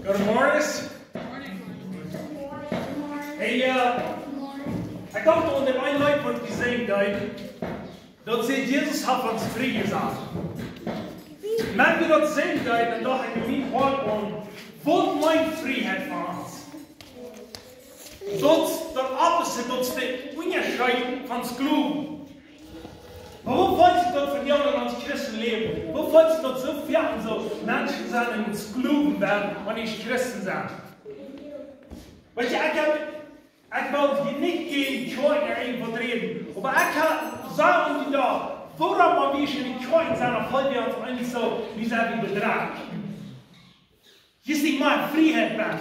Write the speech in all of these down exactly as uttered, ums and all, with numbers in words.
Goedemorgen. Hey, eh, ekj docht aun daut een Leet waut wie sinjen deeden. Daut sajcht, Jesus haft ons frie jesat. Wan wie daut sinjen deeden, dan docht ekj mie foaken aun, waut meent Frieheit fa ons? Daut, daut opposite, daut es de Unjascheet von Sklowen. Oba woo felt sikj daut fa die en ons Christenläwen? Woo felt sikj daut, soo väl soo Menschen sent un Sklowen woaren, wan dee Christen sent? Weetst, ekj hab, ekj well hia nich jäajen Kjoakjen irjentwaut räden, oba ekj hab soo aun jedocht, wuarom, wan wie en de Kjoakj sent, dan feelen wie ons eejentlich soo, wie sent wie bedroagen. Hia es nich mea Frieheit mea.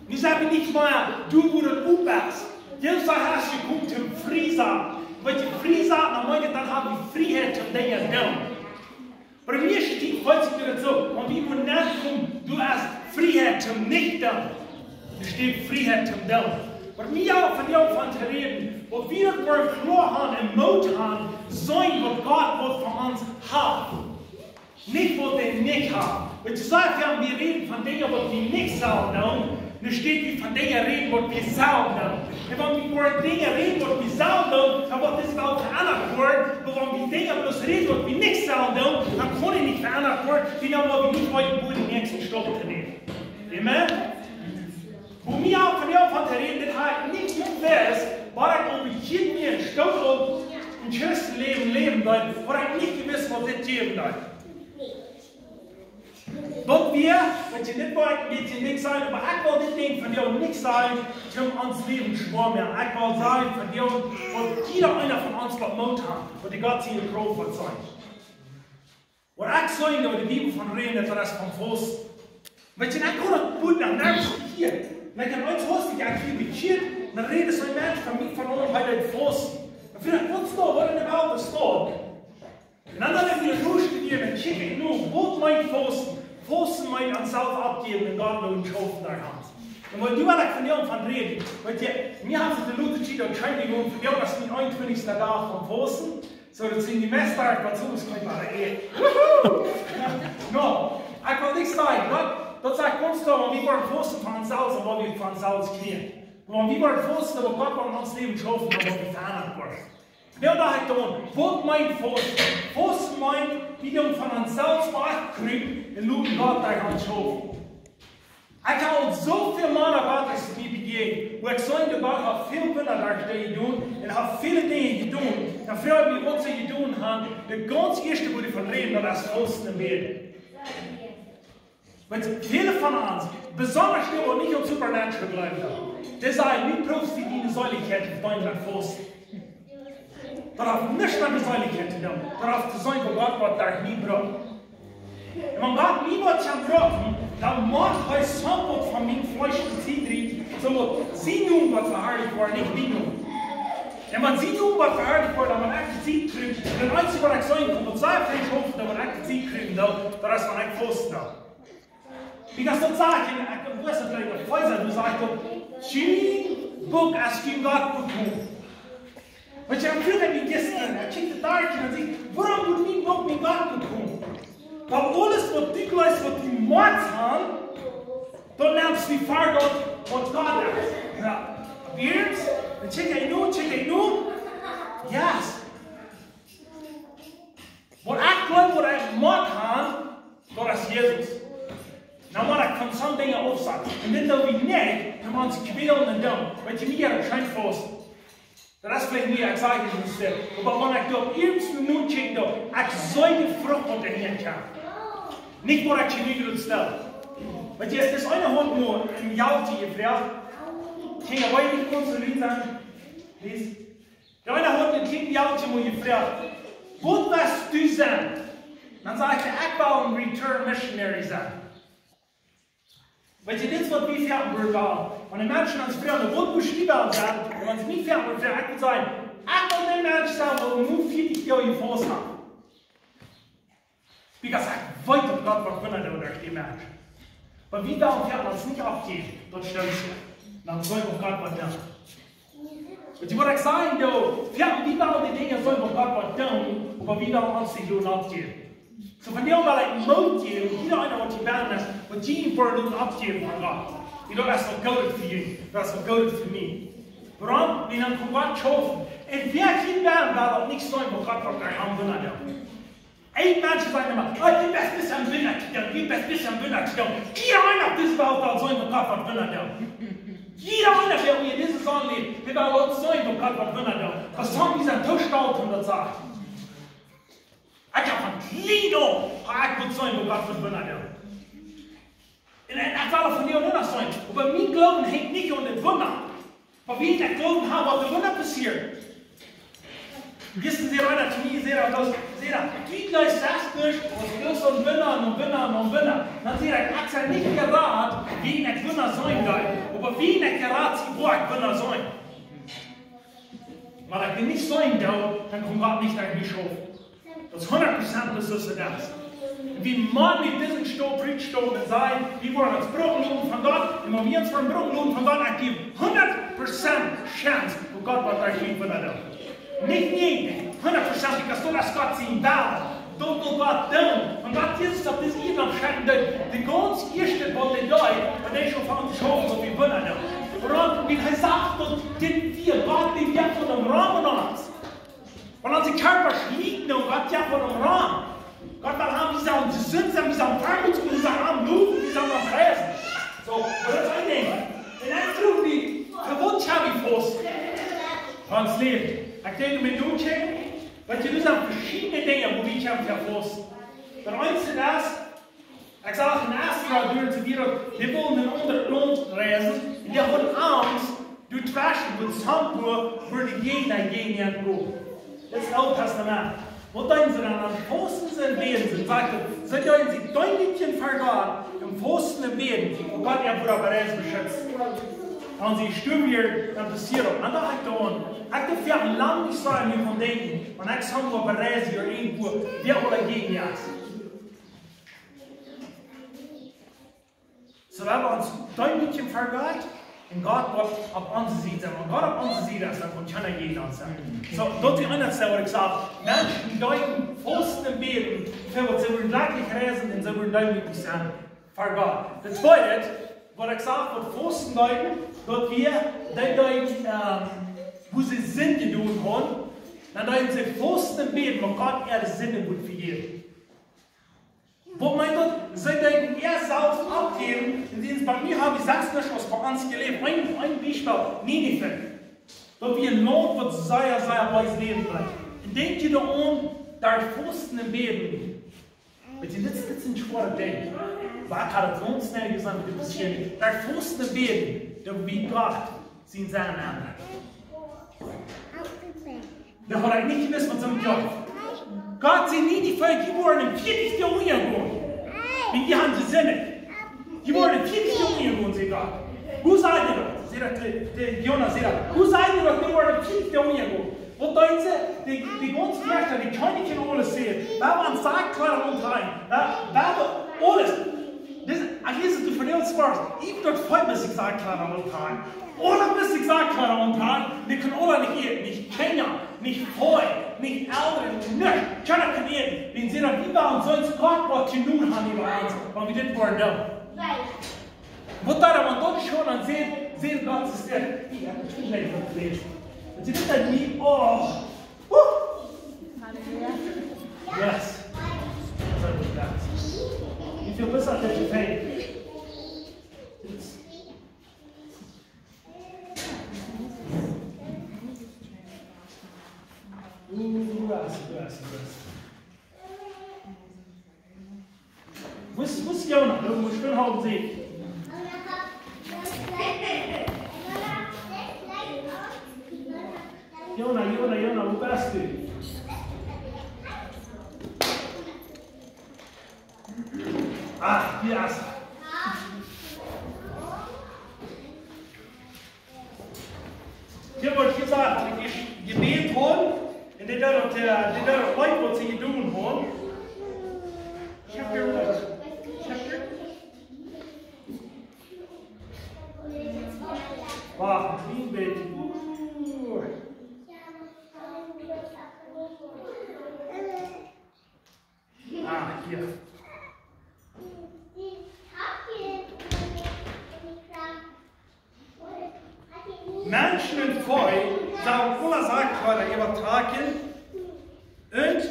Hia sent wie nich mea doa, wua daut opp es. Jesus sajcht, hee es jekomen toom frie saten. Wan wie frie sent, dan meent daut, dan hab wie Frieheit toom Dinja doonen. Oba mie es daut, felt sikj daut soo, wan wie wua nenkomen, du hast Frieheit toom nich doonen. Doa steit Frieheit toom doonen. Oba mie es vondoag von to räden, waut wie daut woaren kloa haben un Moot haben, seenen waut Gott waut fa ons haft. Nich waut wie nich haben. Weetst, soo väl wie räden von Dinja waut wie nich sellen doonen, dan steit wie von Dinja räden waut wie sellen doonen. Un wan wie äwa Dinja räden waut wie sellen doonen, dan woat dise Welt veendat woaren. Oba wan wie Dinja bloos räden waut wie nich sellen doonen, dan kaun et nich veendat woaren, wiels dan woa wie nich weeten, wua de näakjste Stap to nämen. Amen? Wua mie uk vondoag von to räden, daut hab ekj nich jewist, wan ekj opp een Kjint stoot opp een Christenläwen läwen deed, hab ekj nich jewist waut dit jäwen deed. Daut wia, wan jie dit wellen een bät nich sajen, oba ekj well dit Dinkj vondoag nich sajen, toom ons Läwen schwoa moaken. Ekj well sajen vondoag, waut jieda eena von ons waut Moot haft, waut de Gott siene Krauft woat sennen. Waut ekj saj, daut de Bibel von rät, daut es von fausten. Weetst, ekj haud daut Buak noch nuscht jehieet. Un ekj haud eent fausten, ekj hia bekjieet, dan räd soo een Mensch von mie von, oh, hee deed fausten. Dan fruach ekj, waut es daut, waut en de Welt es daut? Un dan haud ekj wada doa studieren un kjikj ekj no, waut meent fausten? Fausten meent ons selfst oppjäwen un Gott loten schaufen derch ons. Un waut nu well ekj vondoag von räden, weetst, mie haft de Luther G. daut scheen jegonen, vondoag es mien eenuntwintichsta Dach von fausten. Soo, daut sent de mieeschte, waut soo es, kjennen wada äten. No, ekj well nich sajen, daut, daut sajcht ons doch, wie woaren fausten von ons selfst, un waut wie von ons selfst kjrieen. Wan wie woaren fausten, daut Gott woat en ons Läwen schaufen, daut woat veendat woaren. Woo daut ekj doonen, waut meent fausten? Fausten meent, wie doonen von ons selfst wajchkrupen un loten Gott derch ons schaufen. Ekj hab aul soo väl Mana Gottes bie bejäajent, wua ekj saj, de Gott haft väl Wunda derch dee jedonen un haft väle Dinja jedonen. Dan fruach ekj mie, waut see jedonen haben. Daut gaunz ieeschte, wua dee von räden, daut es fausten un bäden. Weetst, väle von ons, besonda dee, waut nich aun supernatural jleewen, dee sajen, nu proowst du diene Seelichkjeit to vedeenen met fausten. Daut haft nuscht met de Seelichkjeit to doonen. Daut haft to sennen, woo Gott waut derch mie brukt. Un wan Gott mie waut kaun brucken, dan mott hee soo waut von mien Fleesch un Bloot, soo waut sien Nomen woat veharlicht woaren, nich mien Nomen. Un wan sien Nomen woat veharlicht woaren, dan woa ekj de Sied kjrieen. Un aules waut ekj soo en Kompensat fa hee schaufen, dan woa ekj de Sied kjrieen, dan, daut es waut ekj fausten doo. Because daut sajcht, un ekj wist daut, daut Fausten, daut sajcht daut, jun Buak es jun Gott Buak. Weetst, ekj fruach mie jistren, ekj kjikjt doa derch un ekj saj, wuarom woat mien Buak mien Gott Buak? Wiels aules waut du jleefst, waut du motst haben, daut nemst du ver daut, waut Gott es. Jo. Opp ieescht, dan check ekj nu, check ekj nu. Yes. Waut ekj jleew, waut ekj mott haben, daut es Jesus. Dan mott ekj von soone Dinja aufsajen. Un dit doo wie nich, wan wie ons kjwälen un doonen. Weetst, wie haben kjeen Fausten. Daut es veleicht mea, ekj saj nich, woo daut es. Oba wan ekj doa opp ieescht nu checken doo, ekj see de Frucht, waut doa hia kjemt. Nich waut ekj hia nu stell. Weetst, daut es eene Haunt nu een Jelt jefroacht. Kjenn jie beid nich konsolidieren? Please. Daut eene haud een kjlien Jelt mol jefroacht: "Waut wurscht du sennen?" Dan säd hee: "Ekj well een return missionary sennen." Weetst, dit es waut wie foaken wellen. Wan de Menschen ons froagen: "Waut wurscht du sennen?" Un wan see mie froagen: "Ekj well sennen, ekj well Een Mensch saul woll nu vieetich Doag jefaust haben. Because ekj weet, daut Gott woat Wunda doonen derch dän Mensch. Oba wie wellen ons nich oppjäwen, daut stemmt jo. Dan saul Gott waut doonen. Weetst du, waut ekj saj? Jo, wie wellen de Dinja soo, waut Gott woat doonen, oba wie wellen ons nich doonen oppjäwen. Soo von doa well ekj Moot jäwen, jieda eena waut hia bennen es, waut jie woaren doonen oppjäwen von Gott. Wie daut es waut Goodet fa junt, daut es waut Goodet fa mie. Wuarom? Wie dan kjennen waut schaufen. Un wäa hia bennen well daut nich seenen, waut Gott woat derch am Wunda doonen. Een Mensch sajcht emma: "Oh, du best bloos een Wunda to doonen, du best bloos een Wunda to doonen." Jieda eena opp dise Welt well seenen, waut Gott woat Wunda doonen. Jieda eena, dee hia en dise Saul es, dee well waut seenen, waut Gott woat Wunda doonen. Oba sommje sent too stolt om daut to sajen. Ekj hab von kjlien aun, hab ekj jewult seenen, waut Gott woat Wunda doonen. Un, un ekj well von die aun seenen. Oba mien Gloowen hengt nich aun daut Wunda. Oba wie ekj Gloowen haben, woat daut Wunda passieren. Jistren säd eena to mie, säd hee, daut, säd hee: "Du jleefst daut nich, oba daut es een Wunda un een Wunda un een Wunda." Dan säd ekj: "Ekj sie nich jerat, wäajen ekj Wunda seenen well. Oba wäajen ekj jerat sie, woa ekj Wunda seenen." Oba wan ekj dee nich seenen doo, dan kaun Gott nich derch mie schaufen. Daut es hundat Prozent, daut es soo. Wie mau wie disen Stopp, Predigt Stopp, un sajen, wie woaren ons brucken loten von Gott, un wan wie ons woaren brucken loten von Gott, ekj jleew hundat Prozent Chance, daut Gott woat derch mie Wunda doonen. Nich, nä, hundat Prozent, because daut es Gott sien Wellen. Daut well Gott doonen. Wan Gott Jesus opp dise Ieed schekjen deed, daut gaunz ieeschte waut hee deed, wan hee aul von schaufen, daut wie Wunda doonen. Wuarom? Wiels hee sach, daut dit wia, Gott, dee wia von dän Rum aun ons. Wan onse Kjarpasch lieden, dan Gott wia von dän Rum. Gott well haben, wie sellen jesunt sennen, wie sellen Farmers, wie sellen am lowen, wie sellen am priesen. Soo, daut es een Dinkj. Un dan fruach ekj mie, fa waut hab ekj jefausten? Fa ons Läwen. Ekj denkj, mie doot kjikjen, wiels doa sent veschiedne Dinja, wua wie kjennen fa fausten. Daut eensje es, ekj sach een Astra derch de Welt, dee wullen en een aundret Launt reisen, un dee hauden Angst, doa tweschen, wua Sampo, wua dee Jäajna, Jäajna gonen. Daut es Oolet Tastament. Waut deeden see dan? Aun fausten un bäden. See sajcht, see deeden sikj deemootjen ver Gott, un fausten un bäden, daut Gott an fa dise Reis beschitzt. Un see stuawen, dan passieed daut. Un daut ekj dan, ekj deed fa lang nich sennen, mie von denkjen, wan ekj soo opp Reis sie, irjentwua, wäa aula jäajen mie es. Soo, wie haben ons deemootjen ver Gott, un Gott woat opp onse Sied sennen. Wan Gott opp onse Sied es, dan kaun kjeena jäajen ons sennen. Soo, daut es daut eensje, waut ekj saj. Menschen, dee deeden fausten un bäden, fa waut see wudden jlekjlich reisen un see wudden deemootjen sennen ver Gott. Daut tweede, waut ekj saj, waut fausten deed, daut wia, dee deeden, ähm, wua see Sind jedonen hauden, dan deeden see fausten un bäden, daut Gott äare Sinden wudd vejäwen. Waut meent daut? See deeden äa selfst oppjäwen, un dee, bie mie hab ekj sest nuscht aus bie ons jeläft. Een, een Biespel, Ninive. Daut wia een Launt, waut sea, sea bees läwen deed. Un denkj jie doaraun, doa fausten un bäden. Weetst du, dit, dit sent schwoare Dinja. Oba ekj haud daut gaunz schnell jesajcht, dit es hia nich. Doa fausten un bäden, daut wia Gott sien Sennen. Daut haud ekj nich jewist, waut soo een Joa. Gott säd: "Ninive, dee woaren en vieetich Doag unjagonen. Un dee haben jesindicht. Dee woaren en vieetich Doag unjagonen," säd Gott. "Woo sajcht hee daut?" Säd daut, de, de Jona säd daut. "Woo sajcht hee daut, dee woaren en vieetich Doag unjagonen?" Waut deeden see? Dee, dee gaunze Kjnechts, dee Kjennich un aules säden: "Wie woaren Sakjkjleeda auntrigjen. Wie, wie woaren aules." Dis, ekj läs et, du vernämst Sport. Ekj wudd feel bäta Sakjkjleeda auntrigjen. Aula bäta Sakjkjleeda auntrigjen. Dee kjennen aula nich äten. Nich Kjinja, nich Fru, nich Elren, nuscht. Kjeena kaun äten. Wan see dan wada aun soont Gott woat jenuach haben äwa ons, wan wie dit woaren doonen. Waut deed hee, wan daut ieescht dan säd, säd Gott, es dit. Ekj hab nich jlikj waut jelast. Wan see dit dan nich, oh. Woo. Yes. Wie väl best du daut jefält? Woo es, woo es, woo es? Woo es, woo es Jona? Jona, woo es Jona? Jona, Jona, Jona, woo best du? Ah, hia es hee. Hia woat jesajcht, daut ekj jebät haud, Un dit es daut, äh, dit es daut Leet, waut see jedonen haben. Wacht, een kjlien bät. Uh. Ah, hia. Menschen un Volkj sellen aule Sachen äwatrakjen un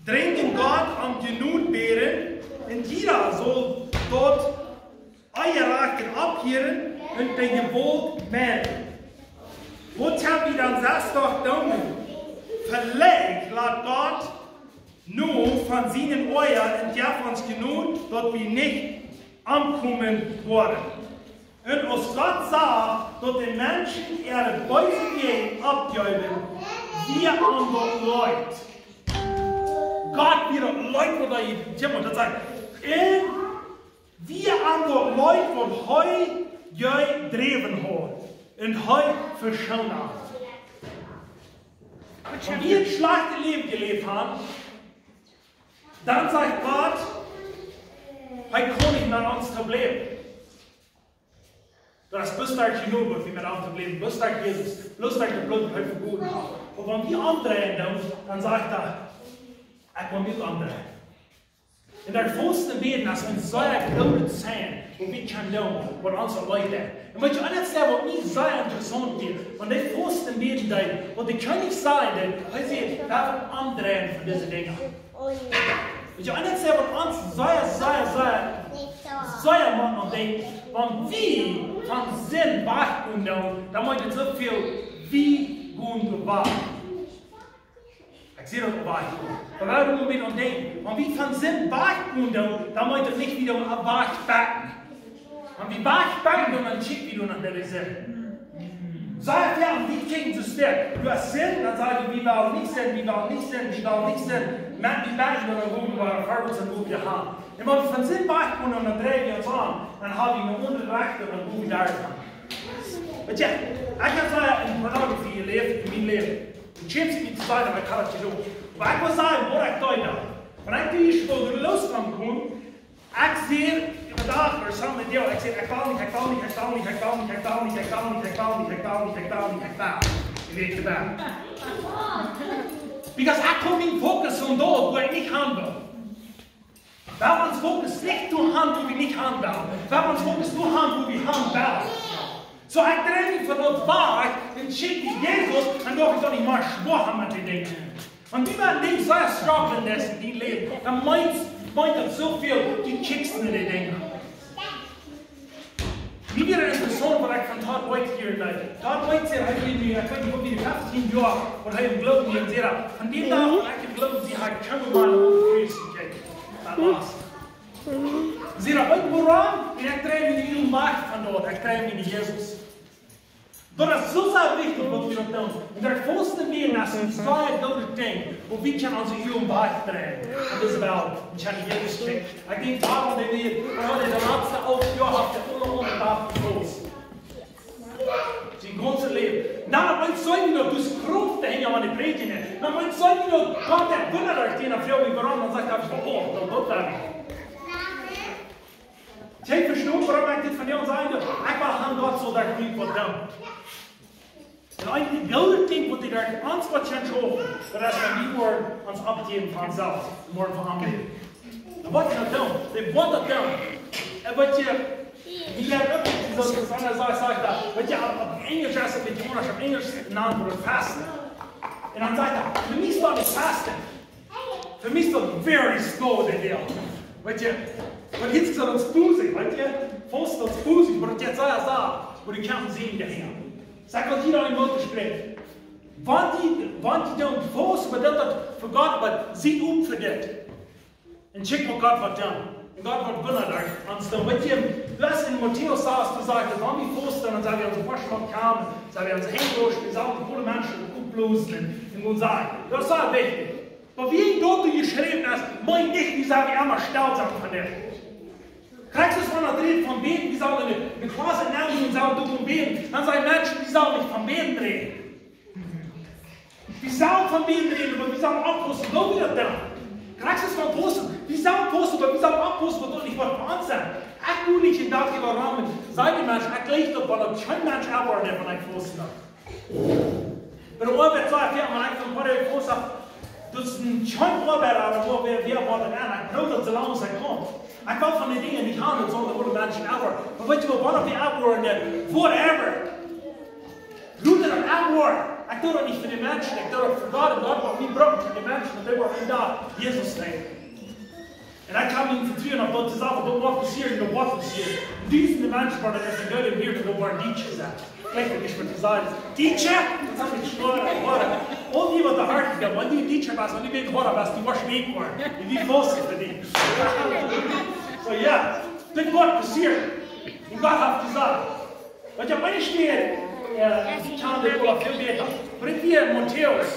drinjen Gott om Jnod bäden, un jieda saul daut Eearakjen opphieren un de Jewault meiden. Waut haben wie dan sest doch doonen? Veleicht lat Gott nu von sienen Oaja un jeef ons Jnod, daut wie nich omkomen woaren. Un aus Gott sach, daut de Menschen äare beese Wäaj oppjeewen, wia am daut leet. Gott wia daut leet, waut hee, Tim, daut sajcht, un wia am daut leet, waut hee jedräwen haud. Un hee veschoonen haud. Wan wie een schlajchtet Läwen jeläft haben, dan sajcht Gott, hee kaun nich met ons toop läwen. Daut es bloos derch Jnod, waut wie met am toop läwen. Bloos derch Jesus. Bloos derch daut Bloot, waut hee vegoten haft. Oba wan wie omdreien, dan, dan sajcht hee, ekj well nich omdreien. Un daut Fausten un Bäden es een sea grootet Zeichen, waut wie kjennen doonen, waut ons aula leet. Un waut ekj aundasch säd, waut mie sea interessaunt wia, wan dee Fausten un Bäden deed, waut de Kjennich säd, hee säd, wie motten omdreien von dise Dinja. Waut ekj aundasch säd, waut ons sea, sea, sea, sea mott aun denkjen, wan wie von Sind wajchkomen doonen, dan meent daut soo väl, wie gonen wajch. Ekj sie daut wajch. Oba wie motten aun denkjen, wan wie von Sind wajchkomen doonen, dan meent daut nich wada wajchbakjen. Wan wie wajchbakjen doonen, dan kjikj wie doa no de Sind. Saj ekj, jo, wie kjikjen soo stell. Du hast Sind, dan saj wie, wie wellen nich Sind, wie wellen nich Sind, wie wellen nich Sind. Moak wie wajch, dan gonen wie verwoats un gonen wie han. Un wan wie von Sind wajchkomen doonen, dan dreien wie ons om, dan haben wie eene aundre Rechtunk un dan gonen wie doa han. Weetst, ekj hab sea en Pornografie jeläft en mien Läwen. Un schäm mie nich to sajen, oba ekj hab daut jedonen. Oba ekj mott sajen, waut ekj deed dan. Wan ekj dee Spul loskjeem, ekj säd, eenen Dach ooda soo met die, ekj säd, ekj well nich, ekj well nich, ekj well nich, ekj well nich, ekj well nich, ekj well nich, ekj well nich, ekj well nich, ekj well nich. Because ekj haud mienen Fokus opp daut, waut ekj nich han wull. Well ons Fokus nich doa han, waut wie nich han wellen. Well ons Fokus doa han, waut wie han wellen. Soo, ekj drei mie von daut wajch un schekj mie Jesus un doa ekj daut nich mea schwoa han met dee Dinja. Wan du met Dinja sea strugglen deist en dien Läwen, dan meent, meent daut soo väl, du kjikjst no dee Dinja. Mie wia daut interessaunt, waut ekj von Todd White hieren deed. Todd White säd, hee wia nu, ekj weet nich, woo väl, feftieen Joa, waut hee em Gloowen wia, un säd, von dän Dach, waut ekj em Gloowen sie, hab ekj kjeen Mol mea opp Christus jekjikjt. Daut wia. Säd hee, weet jie wuarom? Un ekj drei mie nich wajch von doa, ekj drei mie no Jesus. Daut es soo sea wichtich, waut wie daut doonen. Un daut Fausten un Bäden es een sea grootet Dinkj, woo wie kjennen onse Uagen wajchdreien. Un daut es well, wie kjennen Jesus kjikjen. Ekj denkj doaraun, daut wie, wie haben de latste alf Joa jehaut, de aula aundre Dach jefaust. Sien gaunzet Läwen. Dan opp eemol saj wie noch, du best Krauft, de Henj, wan ekj prädj. Dan opp eemol saj wie noch, Gott, dee Wunda, daut ekj dän Fru, wie wuarom, dan sajcht hee, oh, daut, daut wea ekj. Jie vestonen, wuarom ekj dit vondoag saj? Ekj well han, Gott saul doa nich waut doonen. Un een grootet Dinkj, waut hee doa ons waut kjennen schaufen, daut es, wan wie woaren ons oppjäwen von selfst, un woaren von am läwen. Un waut hee daut doonen, dee woat daut doonen. Un waut jie, wie woaren uk, soo aus eena sajcht, sajcht hee, waut jie opp, opp Enjlisch es, opp Italienisch, opp Enjlisch nanen wie daut fasten. Un dan sajcht hee, du musst daut nich fasten. Fa mie es daut very slow, de Deel. Weetst, wan hee sajcht daut es boozy, weetst, fausten es boozy, oba daut es sea, sea, woo de Kjamp sien Deel. Saj, waut hee doa en Wieed sprinjt. Wan dee, wan dee dan fausten, oba daut, daut fa Gott, oba see opp fa dit. Un kjikj, waut Gott woat doonen. Un Gott woat Wunda doonen. Un dan, weetst, daut es en Matäus sass, doa sajcht hee, wan wie fausten, dan sell wie onse Borscht kjamen, sell wie onse Henj wauschen, wie sellen de Menschen oppblosen un, un sajen. Daut es sea wichtich. Oba woo daut doa jeschräwen es, meent nich, wie sellen emma stell sennen von dit. Krakjt soo aus wan daut rät von bäden, wie sellen en de, en de Closet nengonen un sellen doa bäden, dan sajen Menschen, wie sellen nich von bäden räden. Wie sellen von Bäden räden, oba wie sellen oppaussen, woo wie daut doonen. Krakjt soo aus von Fausten. Wie sellen fausten, oba wie sellen oppaussen, daut daut nich woat von ons sennen. Ekj wull nich een Dach äwa rom, säd de Mensch, ekj jleich daut, wan daut kjeen Mensch aunwoaren deit, wan ekj fausten doo. Bie de Oabeit säd ekj, jo, wan ekj fa een poa Doag faust, daut es een kjeen Oabeida, oba wäa, wäa woat daut aun? Ekj proow daut soo lang aus ekj kaun. Ekj well von dee Dinja nich haben, daut saul de Menschen aunwoaren. Oba weetst du waut, wan dee aunwoaren, whatever. Lot daut aunwoaren. Ekj doo daut nich fa de Menschen, ekj doo daut fa Gott un Gott woat mie brucken fa de Menschen, daut dee woaren een Dach Jesus seenen. Un ekj kaun mie vetruen opp daut, daut woat passieren, daut woat passieren. Dusende Menschen woaren daut Evangelium hieren un doa woaren Dietsche sennen. Veleicht nich met de Seite. Dietsche? Daut es nich schwoa, oba aul dee waut doa hoat, jo, wan du Dietsche best, wan du best hoat, best du woarschienlich woaren. Un du fausten fa dee. Soo, jo, dit woat passieren. Un Gott haft jesajcht. Waut ekj meen es, äh, ekj kaun dit aul väl bäta. Oba hia Matäus.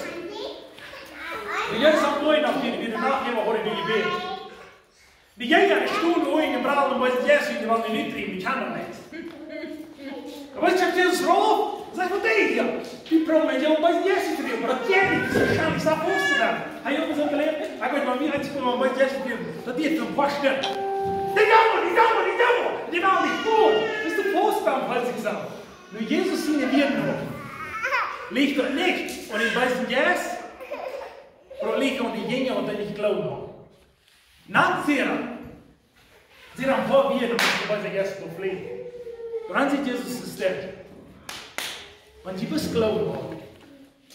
Un Jesus haud nu noch dee, dee Nacht äwa haud hee jebät. De Jinja, dee stunden unjen un brullen, un weeten, Jesus, dee wellen nich trigjkomen, dee kjennen daut nich. Dan weetst du, Jesus roopt, sajcht: "Waut deed hia? Dee proowen mie, dee wellen bie Jesus trigjkomen, oba daut jeit nich, daut es scheen, ekj saj, fausten doonen." Hee haud soo jelieet, hee haud mau mie eent jekjikjt, mau bie Jesus trigjkomen. Daut deed hee fausten. Dee Dinja, dee Dinja, dee Dinja, dee wellen nich komen. Daut es de Fausten, haud hee jesajcht. Nu, Jesus siene Wieed noch. Licht daut nich aun dän beesen Jeist, oba licht aun dee Jinja, waut nich jleewen wellen. Dan sajcht hee, sajcht hee een poa Wieed, daut de beese Jeist woat fleejen. Dan sajcht Jesus to dee: "Wan jie bloos jleewen wudden,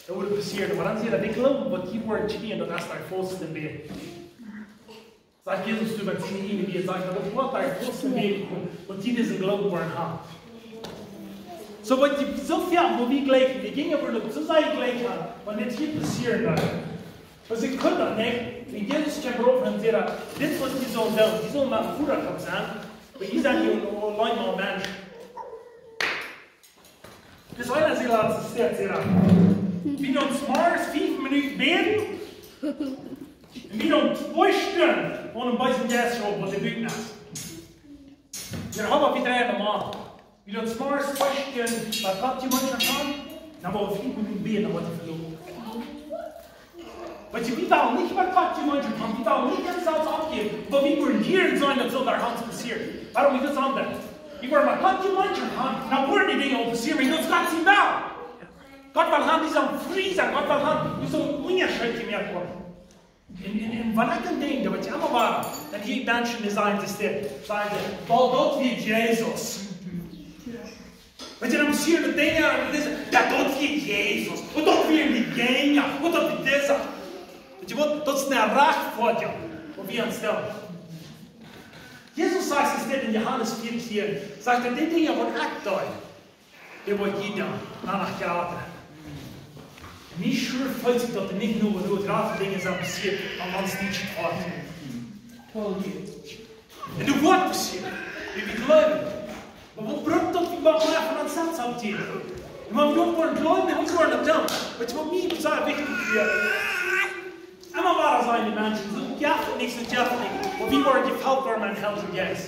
daut wudd passieren. Oba dan sajcht hee, dee Gloowen, waut jie woaren kjrieen, daut es daut Fausten un Bäden." Sajcht Jesus to siene Jinja, sajcht hee, daut woat daut Fausten un Bäden komen, waut jie disen Gloowen woaren haben. Soo waut dee, soo väl, woo wie jlikjen, dee Jinja wudden soo sea jlikjt haben, wan dit hia passieren wudd. Oba see kunnen daut nich, wan Jesus kjeem rop un säd: "Dit es waut jie sellen doonen, jie sellen mien Voda sennen, oba jie sent hia een elenda Mensch." Daut es een sea latsta Stekj, sajcht hee. Wie doonen zemorjes fief Minuten bäden, un wie doonen twee Stunden aun dän beesen Jeist roopen, waut doa buten es. Wie haben, wie dreien normal. Wie doonen zemorjes twee Stunden met Gott Jemeenschoft haben, dan woa wie fief Minuten bäden, dan woat hee veloten. Weetst du, wie wellen nich met Gott Jemeenschoft haben, wie wellen nich ons selfst oppjäwen, oba wie woaren hia sennen, daut saul doa nuscht passieren. Wuarom es daut aundasch? Wie woaren met Gott Jemeenschoft haben, dan woaren dee Dinja uk passieren, wiels daut es Gott sien Wellen. Gott well haben, dee sellen frie sennen, Gott well haben, dee sellen Unjascheet jemoakt woaren. Un, un, un wan ekj dan denkj, daut es emma wada, dan hia Menschen, dee sajen, daut es dit, sajen see: "Waut, daut wia Jesus." Weetst du, dan passieren de Dinja, un daut es, jo, daut wia Jesus, un daut wieren dee Jinja, un daut wia disa. Weetst du waut, daut es een Rajcht fa die, waut wie aunstalen. Jesus sajcht, es dit en Johanes vea Varsch, sajcht hee, dee Dinja, waut ekj doo, dee woa jie doonen, un noch jrata. Mie schwoa felt sikj daut, nich mau, mau jrata Dinja sent passieet, oba ons nich jetreft. Told you. Un daut woat passieren, wan wie jleewen. Oba waut brukt daut, wie woaren von ons selfst oppjäwen? Un wan wie uk woaren jleewen, un wie woaren daut doonen. Weetst du waut mie sea wichtich es? Emma wada sajen dee Menschen, soo jeft et nich, soo jeft et nich. Oba wie woaren jefelt woaren met dän Heiljen Jeist.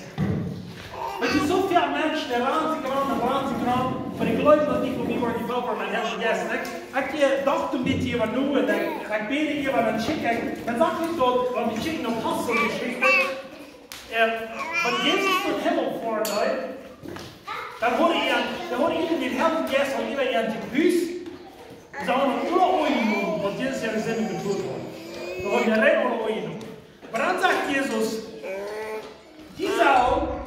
Weetst du, soo väl Menschen, dee rannen sikj rom un rannen sikj rom, oba dee jleewen daut nich, oba wie woaren jefelt woaren met dän Heiljen Jeist. Un ekj, ekj, äh, docht een bät äwa no, un ekj, ekj bäd äwa, dan kjikj ekj, dan sach ekj daut, wan wie kjikjen opp Aposteljeschicht, äh, wan Jesus nom Himmel foaren deed, dan haud hee, dan haud hee dän Heiljen Jeist aul äwa an jekjriezt. See hauden aula aunjenomen, waut Jesus äare Sinden betolt haud. See hauden rein aula aunjenomen. Oba dan sajcht Jesus, dee sellen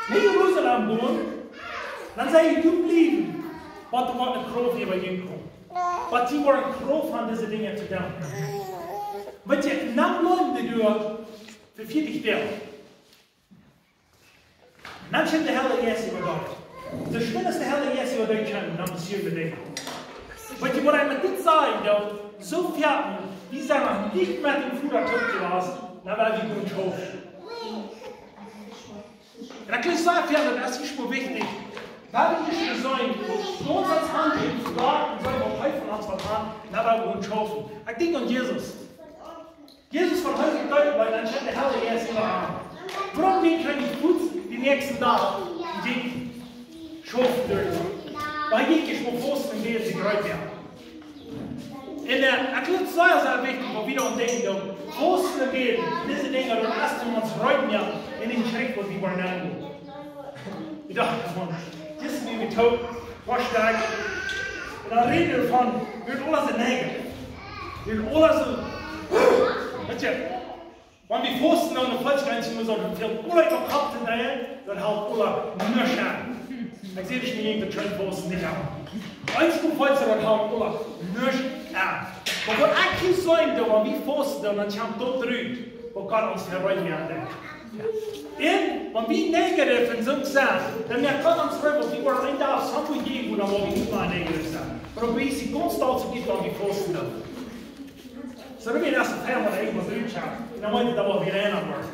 no Jerusalem gonen, dan sellen dee doa bliewen, bat doa woat eene Krauft äwa an komen. Bat dee woaren Krauft haben, dise Dinja to doonen. Weetst du, dan bliewen dee doa fa vieetich Doag. Dan kjemt de Heilje Jeist äwa dee. Soo schwind aus de Heilje Jeist äwa dee kjemt, dan passieren dee Dinja. Weetst du waut ekj met dit sajen well? Soo väl, wie sent noch nich met dän Voda toop jewast, dan woa wie gonen schaufen. Un ekj well sajen, jo, daut es ieescht mol wichtich. Wan wie ieescht sennen, gaunz ons Hoat jäwen fa Gott un sajen, waut hee von ons well haben, dan woa wie gonen schaufen. Ekj denkj aun Jesus. Jesus von Hus ut, dan kjemt de Heilje Jeist äwa am. Wuarom deed hee nich fuaz dän näakjsten Dach, dee jinkj schaufen derch? Wiels hee jinkj ieescht mol fausten un bäden, sikj reed moaken. En, äh, ekj jleew, daut es sea, sea wichtich, waut wie dan denkjen, dan fausten un bäden, dise Dinja, daut es, om ons reed to moaken en dän Kjrich, waut wie woaren nämen. Ekj docht, Maun, dit es nu mien Doot, waut steit. Un dan räd wie doavon, wie woaren aula soo näajen. Wie woaren aula soo, weetst du, wan wie fausten, dan, dan felt sikj eent, wie sellen väl Uagen opp Kopp dreien, daut halpt aula nuscht aun. Ekj saj nich, daut kjeene Fausten nich halpt. Eent, waut felt sikj, daut halpt aula nuscht aun. Oba waut ekj hia saj, daut wan wie fausten, dan, dan kjemt daut trigj, waut Gott ons veroajcht haft. Un wan wie negativ en soont sent, dan moakt Gott ons trigj, waut wie woaren een Dach soo jäajen, dan woa wie nich mea negativ sennen. Oba wie sent konstant soo diep, wan wie fausten doonen. Soo, dan woa wie daut väl mol eemol rutschaufen. Un dan woat daut woll wada eena woaren.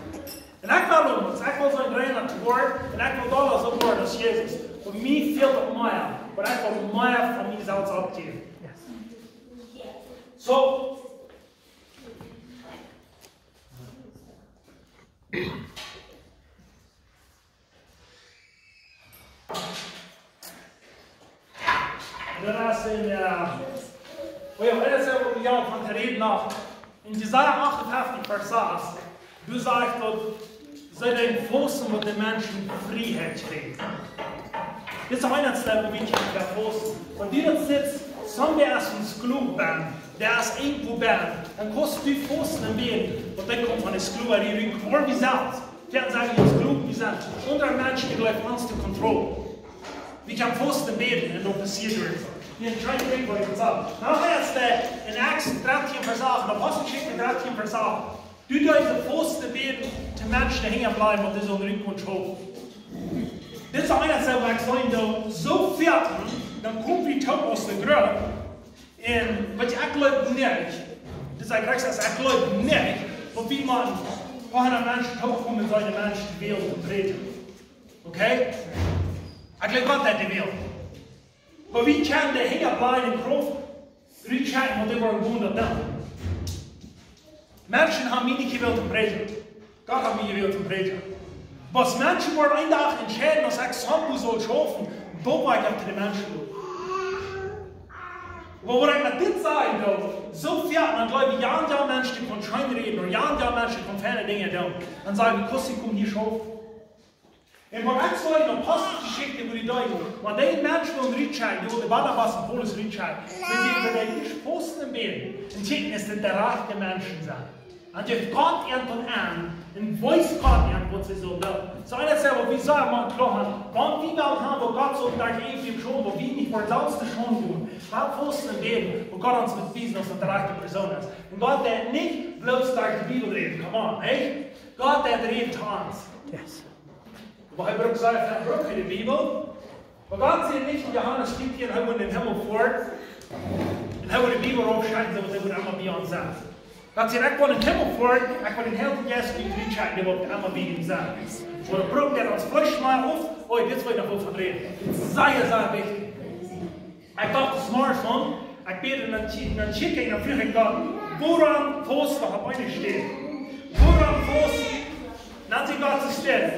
Un ekj well om, ekj well soo rein aus Gott. Un ekj well soo woaren aus Jesus. Fa mie fält daut mea. Oba ekj well mea von mie selfst aufjäwen. Soo. Un daut es en, äh, oh jo, daut es, äh, jo, von de Räd noch. En Jesaja achtunfeftich, Varsch sas, doa sajcht daut, see doonen fausten, waut de Menschen Frieheit jeft. Dit es eent, waut wie kjennen fausten. Wan du daut sitst, soo aus een Sklow best, dee es irjentwua best, dan kaust du fausten un bäden, waut dan kjemt von de Sklowarie rut, wua wie sent. Wie sent en Sklow, wie sent unja Menschen, dee jleewen ons to control. Wie kjennen fausten un bäden un daut passieet doa. Wie entscheiden, waut ekj saj. Nu, daut es, äh, en Acts dartieen Varsch acht, en Aposteljeschicht dartieen Varsch acht. Doa deeden see fausten un bäden, de Menschen hinjabliewen, waut dee soo en Rut kunnen schaufen. Dit es eent, waut ekj saj, daut soo väl, dan kome wie too aus de Grupp. Un waut ekj jleew nich, dit es, ekj saj, ekj jleew nich, daut wie mau aun Menschen toopkomen, soo de Menschen de Welt to prädjen. Okay? Ekj jleew, Gott haft de Welt. Oba wie kjennen de hinjabliewen Krauft rutschekjen, waut dee woaren doonen, daut dan. Menschen haben mie nich jewellt to prädjen. Gott haft mie jewellt to prädjen. Waut Menschen woaren een Dach entscheiden, aus ekj soo saul schaufen, daut woa ekj aun de Menschen doonen. Oba waut ekj met dit sajen well, soo väl, dan jleewen, jo, jo, Menschen, dee kjennen scheen räden, ooda jo, jo, Menschen, dee kjennen feine Dinja doonen. Dan saj wie, kostet, komm hia schaufen. Un waut ekj saj, en Aposteljeschicht, wua dee deeden, wan dee Menschen wullen rutschekjen, dee wullen Barnabas un Paulus rutschekjen, dan säden see, dee ieescht fausten un bäden. Un kjikj, es dit de rajchte Menschen sent. Dan jeft Gott an to an, un wiest Gott an, waut see sellen doonen. Soo, daut es waut wie sajen, mau kloa haben, wan wie wellen haben, waut Gott saul doa irjentwua schaufen, waut wie nich fa selfst schaufen doonen. Wie fausten un bäden, waut Gott ons woat wiesen, aus daut de rajchte Persoon es. Un Gott deit nich bloos derch de Bibel räden, come on, hey? Gott deit räden to ons. Yes. Oba hee brukt, saj, hee brukt de Bibel. Oba Gott sajcht nich en Johanes feftieen, hee woat en dän Himmel foaren. Un hee woat de Bibel oppschlieejen, soo daut hee woat emma bie ons sennen. Gott sajcht, ekj woa en dän Himmel foaren, ekj woa dän Heiljen Jeist nich rutschekjen, dee woat emma bie ons sennen. Oba daut brukt hee ons Fleesch mau opp, oh, dit woa ekj noch waut von räden. Dit es sea, sea wichtich. Ekj docht, daut es morjens, ekj bäd en dän Kj-, en dän Kjäakj, dan fruach ekj Gott, wuarom fausten wie opp eene Städ? Wuarom fausten? Dan säd Gott, soo steit,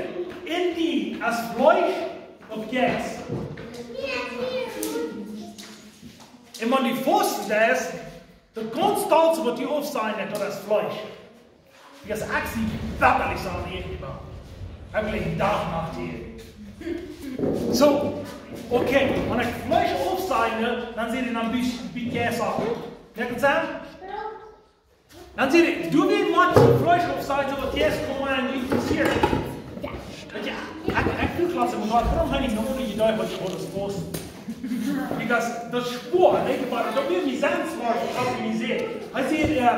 en die es Fleesch ooda Jeist. Un wan du fausten deist, daut gaunz Stolze, waut du aufsajen deist, daut es Fleesch. Because ekj sie wekjlich aun de Ieed jebaut. Ekj bleef Dach un Nacht hia. Soo, okay, wan ekj Fleesch aufsajen, dan sent dee dan bie, bie Jeist opp. Moakt daut Senn? Dan sent dee, du wist, wan du Fleesch aufsajen, soo waut Jeist kjemt aun, nich passieet. Weetst du, ekj, ekj fruach latst mol Gott, wuarom hab ekj noch nich jedocht, waut ekj woa fausten? Because daut es schwoa, denkj mol, daut woat mie sennen schwoa, waut Gott mie sajcht. Hee sajcht, äh,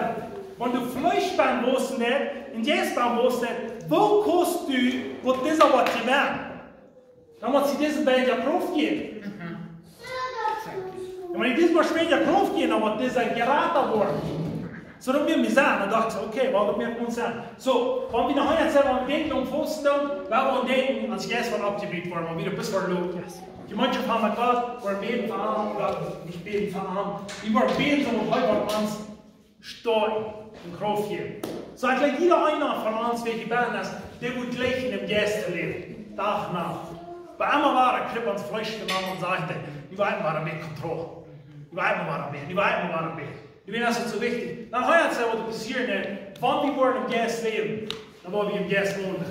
wan du Fleesch best, waut es daut? Un Jeist best, waut es daut? Woo kaust du, waut dise waut jewennen? Dan mott see dise bät Krauft jäwen. Un wan dee dise mol bät Krauft jäwen, dan woat dise jrata woaren. Soo, daut wia mie sennen. Dan docht ekj, okay, well, daut mott mie sennen. Soo, wan wie noch eemol sajen, wan wie denkjen aun fausten, dan woa wie denkjen, aus Jeist woat oppjebut woaren, wan wie daut best woaren loten. Jemeenschoft haben met Gott, woaren bäden fa am, ooda nich bäden fa am. Wie woaren bäden, soo daut hee woat ons stoakjen un Krauft jäwen. Soo, ekj jleew, jieda eena von ons, wäa hia benne es, dee woat jleichen em Jeist to läwen. Dach un Nacht. Bie emma wada kjricht ons Fleesch to moaken un sajcht, nu woa wie mol en bät Kontroll. Nu woa wie mol en bät, nu woa wie mol en bät. Doawäajen es et soo wichtich. Dan hia es waut passieren, nä? Wan wie woaren em Jeist läwen, dan woa wie em Jeist wonen.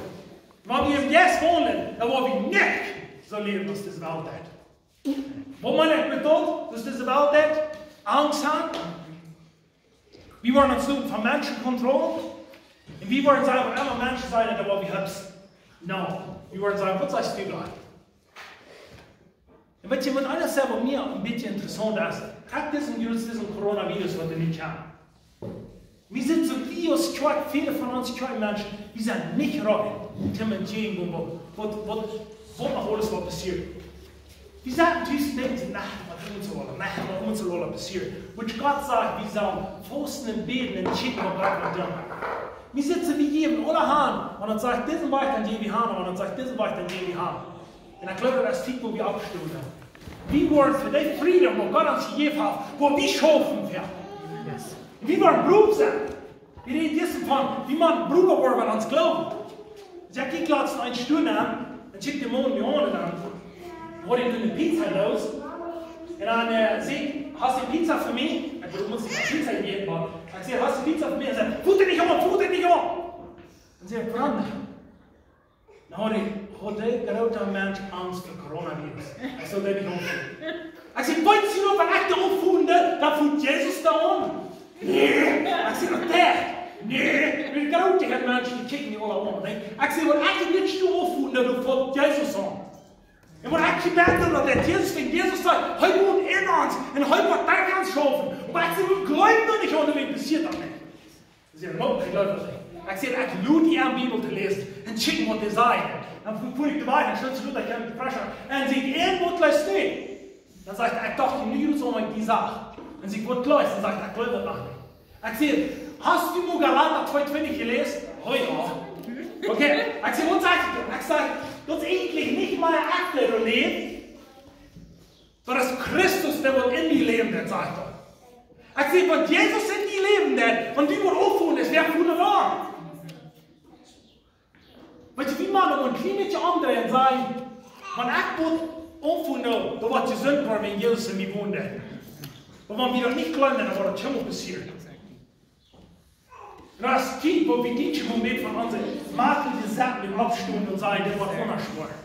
Wan wie em Jeist wonen, dan woa wie nich soo läwen aus dise Welt deit. Waut meen ekj met daut? Daut dise Welt deit Angst haben. Wie woaren ons loten von Menschen kontrollieren. Un wie woaren sajen, waut emma Menschen sajen, dan woa wie hupsen. No. Wie woaren sajen, waut sajchst du doa? Un weetst, waut eena sajcht, waut mie een bät interessaunt es, krakjt disen Virus, disen Coronavirus, waut wie nu haben. Wie sent soo, wie aus Kjoakj, väle von ons Kjoakjmenschen, wie sent nich reed, om entjäajen to gonen, waut, waut, waut, waut noch aules woat passieren. Wie saten tus un denkjen, na, waut woat ons woll, na, waut woat ons woll passieren. Waut Gott sajcht, wie sellen fausten un bäden un kjikjen, waut Gott woat doonen. Wie sitzen, wie jäwen aule han, un dan sajcht disen Wajch, dan jäw wie han, un dan sajcht disen Wajch, dan jäw wie han. Un ekj jleew, daut es Tiet, wua wie oppstonen. Wie woaren fa dän Fräd, waut Gott ons jejäft haft, wua wie schaufen fa. Yes. Wie woaren brow sennen. Wie räden hia von, wie motten brow woaren, wan ons Gloowen. Saj ekj, latst eene Stund aun, dan kjikjt de Maun mie aun un dan haud hee eene Pizza loos. Un dan, äh, saj ekj, hast du Pizza fa mie? Ekj wull, must Pizza jäwen, oba ekj saj, hast du Pizza fa mie? Un hee säd, fot daut nich aun, fot daut nich aun. Un saj ekj, wuarom? Dan haud hee, haud dee groota Mensch Angst fa Coronavirus. Ekj saj, daut nich aun. Ekj saj, weetst du noch, wan ekj daut aunfoten deed, dan funk Jesus doa aun. Nä, ekj saj, daut deit. Nä, wie groot dee Menschen, dee kjikjen die aule aun, nä? Ekj saj, wan ekj nich doa aunfoten deed, dan funk Jesus aun. Un wan ekj jebät haud, daut Jesus, wan Jesus säd, hee wont en ons, un hee woat derch ons schaufen. Oba ekj saj, wie jleewen daut nich, un dan passieet daut nich. Saj, no, ekj jleew daut nich. Ekj saj, ekj lot die aun Bibel to läsen un kjikjen, waut dee sajen. Dan fua ekj wieda, dan stonn ekj opp, ekj haud Pressure. Un saj ekj, waut läst du? Dan sajcht hee, ekj docht, nu soo aus ekj die sach. Un saj ekj, waut läst? Dan sajcht hee, ekj jleew daut noch nich. Ekj saj, hast du nu Galata twee twintich jeläsen? Oh jo. Okay, ekj saj, waut sajcht hee? Ekj saj, daut es eejentlich nich mea akjtuell, daut es Christus, dee waut en die läwen deit, sajcht hee. Ekj saj, wan Jesus en die läwen deit, wan du woascht aunfoten, es wäa von de Wahrheit. Weetst du, wie motten daut een kjlien bät omdreien un sajen, wan ekj woa aunfoten, dan woat jesunt woaren, wan Jesus en mie wonen deit. Oba wan wie daut nich jleewen, dan woat daut nich mea passieren. Un daut es Tiet, wua wie nich mea met onse Macht un Jesetzen oppstonen un sajen, dit woat aundasch woaren.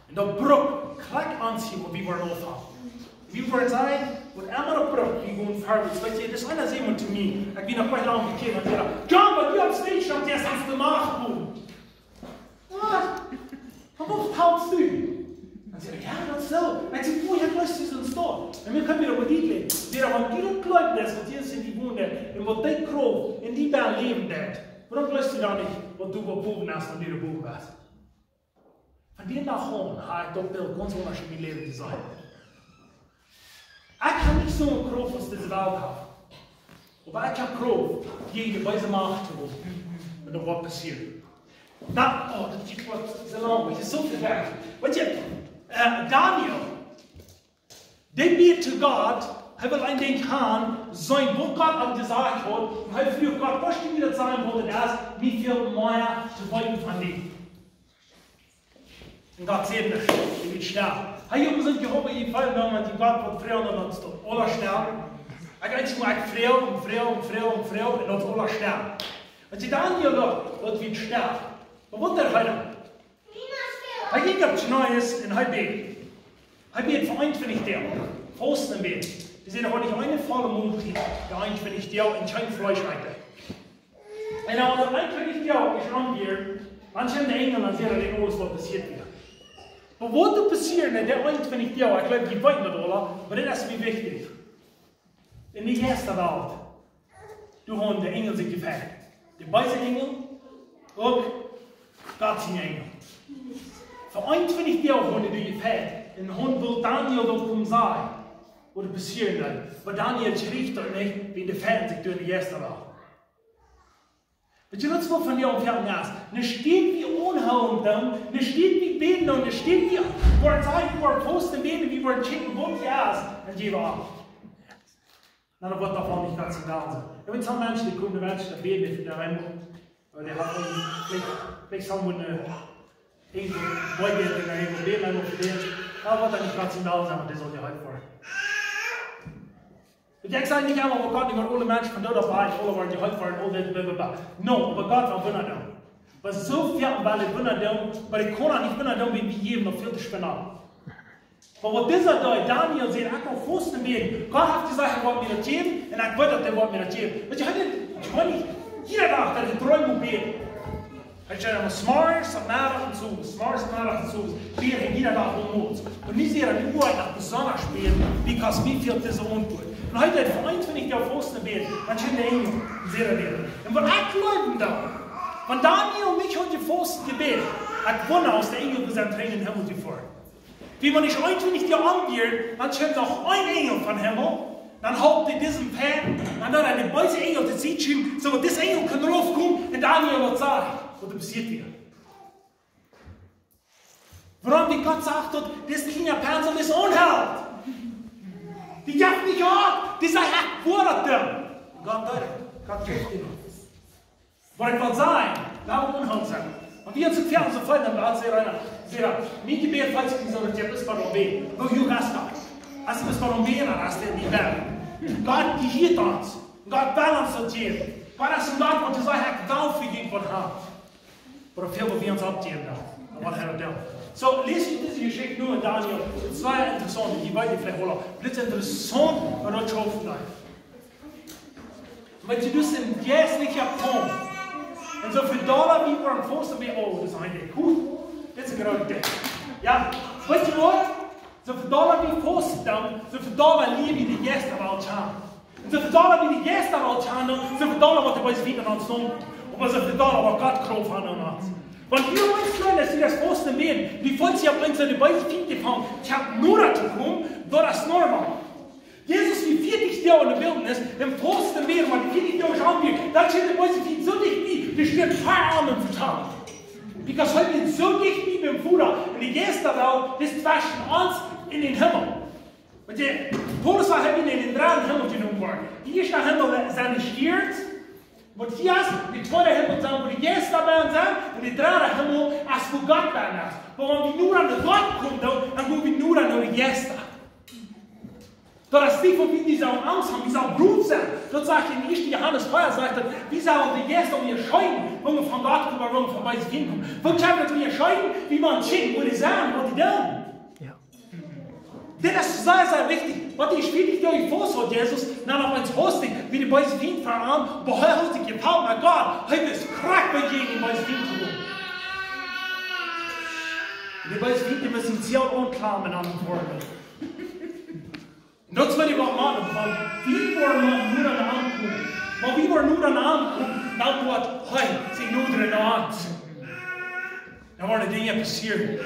Un daut brukt krakjt ons hia, wua wie woaren aunfangen. Wie woaren sajen, waut emma daut brukt, wie woaren verwoats. Weetst du, daut es eena säd to mie, ekj sie noch nich lang bekjieet, un säd, John, wan du opp stage stauns, dan hast du de Macht, Bro. Waut? Von wua talst du? Dan säd hee, jo, daut es soo. Un ekj saj, oh jo, daut es soo. Un wie kjennen wada opp dit läwen. Wada, wan du daut jleewen deist, waut Jesus en die wonen deit, un waut dee Krauft en die dan läwen deit, wuarom jleefst du dan nich, waut du bowen best, wan du doa bowen best? Von dän Dach aun hab ekj daut Bilt gaunz aundasch en mien Läwen jeseenen. Ekj hab nich soone Krauft aus dise Welt haft. Oba ekj hab Krauft, jäajen de beese Macht to gonen. Un daut woat passieren. Dan, oh, daut jeit waut soo lang, daut es soo väl wajch. Weetst du, äh, Daniel, dee bäd to Gott, hee wull een Dinkj han, sien, waut Gott am jesajcht haud, un hee fruach Gott, waut du mie daut sajen wullen, daut es, mie fält mea to weeten von die. Un Gott säd nuscht, hee wort stell. Hee haud soo Jehova jefelt, dan met dee Gott waut froagen, un daut es daut aula stell. Ekj eent mol, ekj froag un froag un froag un froag un daut es aula stell. Aus hee dan hia lag, daut wort stell. Oba waut deed hee dan? Hee jinkj opp Kjnees un hee bäd. Hee bäd fa eenuntwintich Doag. Fausten un bäden. Hee säd, hee haud nich eene volle Moltiet, de eenuntwintich Doag un kjeen Fleesch eeten. Un aus daut eenuntwintich Doag es rom wieren, dan kjeem de Enjel un säd, daut aules waut passieet wia. Oba waut doa passieed en dee eenuntwintich Doag, ekj jleew, jie weeten daut aula, oba daut es mie wichtich. En de ieeschte Welt, doa hauden de Enjel sikj jefajcht. De beese Enjel, uk Gott siene Enjel. Fa eenuntwintich Doag hauden dee jefajcht. Un hauden wullen Daniel daut komen sajen, waut doa passieed. Oba Daniel kjrieech daut nich, wiels dee fajchten sikj doa en de ieeschte Welt. Weetst du, daut es waut von die aunfangen es. Nuscht wie aunhoolen doonen, nuscht wie bäden doonen, nuscht wie woaren sajen, wie woaren fausten un bäden, wie woaren kjikjen, waut hia es, un jie woaren. Na, daut woat doa nich gaunz soo sennen. Ekj weet, sommje Menschen, dee komen, dee wenschen, daut bäden nich, daut woat, oba dee haben veleicht, veleicht haben wie een, äh, irjent een Bäden, dee haben bäden, dee haben bäden. Daut woat doa nich gaunz soo sennen, oba dee saul jeheelt woaren. Ekj saj nich emol, oh Gott, ekj woa aule Menschen von doot oppwakjen, aule woaren jeheelt woaren, aul dit, blablabla. No, oba Gott woat Wunda doonen. Oba soo väl woat hee Wunda doonen, oba ekj kaun nich Wunda doonen, wan wie jäwen noch väl to spenden. Oba waut disa Dach, Daniel sajcht, ekj woa fausten un bäden. Gott haft jesajcht, hee woat mie daut jäwen, un ekj weet, daut hee woat mie daut jäwen. Weetst, hee haud, ekj weet nich, jieda Dach, daut hee dreemol bäd. Hee säd emma zemorjes, zemeddags un zemorjes, zemeddags un zemeddags. Bäd hee jieda Dach aul mol. Un nu sajcht hee, nu woa ekj noch besonda bäden, because mie fält dise Auntwuat. Un hee deed fa eenuntwintich Doag fausten un bäden. Dan kjeem de Enjel, un säd daut wada. Un waut ekj jleew dan, wan Daniel nich haud jefaust un jebät, ekj wunda, aus de Enjel bie sien Trin em Himmel jefoaren. Wan wie nich eenuntwintich Doag aunhieren, dan kjemt noch een Enjel vom Himmel, dan halpt dee disen Fient, dan deed hee dän beesen Enjel de Sied schuwen, soo daut dis Enjel kaun raufkomen un Daniel daut sajen, waut doa passieet wia. Wuarom? Wiels Gott sajcht, daut dis kjliena Pinsel es onheilfähig. Dee jeft nich opp, dee sajcht, ekj woa daut doonen. Gott deed daut, Gott jeft die daut. Waut ekj well sajen, lot ons onheilfähig sennen. Un wie ons veleicht soo feelen, dan sajcht eena, sajcht, mien Jebäd fält sikj nich soo, daut jie bloos fa mie bäden. Woo du hast daut. Aus du bloos fa mie bäden, dan hast du nich bäden. Gott, dee hieet ons. Gott well ons daut jäwen. Gott es een Gott, waut sajcht, ekj well fa junt waut haben. Oba väl, waut wie ons oppjäwen, dan woat hee daut doonen. Soo, läs ekj dise Jeschicht nu en Daniel. Daut es sea interessaunt, dee weet jie veleicht aul. Dit es interessaunt, waut doa schaufen deit. Wan du daut em Jeistlichen kaust. Un soo väl Dolla wie woaren fausten, wie, oh, daut es een Dinkj. Huh, daut es een grootet Dinkj. Jo, weetst du waut? Soo väl Dolla wie fausten doonen, soo väl Dolla lia wie de Jeistawelt kjanen. Un soo väl Dolla wie de Jeistawelt kjanen, soo väl Dolla woat de beese Fient aun ons doonen. Oba soo väl Dolla woat Gott Krauft haben aun ons. Wan wie ons eenmol, aus wie daut fausten bäden, wie von sikj opp eemol de beese Fient aunfangen, kjemt noda to komen, daut es normal. Jesus wia vieetich Doag enne Wiltnis, un fausten bäden, wan dee vieetich Doag aunhilt, dan sent de beese Fient soo dicht bie, dee steit ver am un vetalen. Because hee es soo dicht bie dän Voda, un de Jeistawelt es tweschen ons un dän Himmel. Weetst du, Paulus säd, hee es en dän dredden Himmel jenomen worden. De ieeschte Himmel sent de Stierns, waut hia es, de tweede Himmel es, wua de Jeista bie sent, un de dredde Himmel es, wua Gott bie es. Oba wan wie nu aun Gott komen, dan, dan gonen wie nu aun de Jeista. Daut es nich, waut wie, dee sellen Angst haben, wie sellen groot sennen. Daut sajcht en ieeschte Johanes vea, sajcht daut, wie sellen de Jeista unjascheiden, wan wie von Gott komen, wan wie von beese Fient komen. Woo kjenn wie daut unjascheiden? Wie motten seenen, wua dee sent, waut dee doonen. Jo. Dit es sea, sea wichtich. Waut dee vieetich Doag jefausten haud, Jesus, dan opp eemol fausten, wia de beese Fient ver am, oba hee haud sikj jefelt met Gott. Hee wist krakjt, woo jäajen de beese Fient to doonen. De beese Fient, dee musten sikj aunklammren aun dän Woakj. Un daut es waut wie woaren motten, wan wie woaren nu aun am komen. Wan wie woaren nu aun am komen, dan woat hee sikj noda aun ons. Dan woaren Dinja passieren.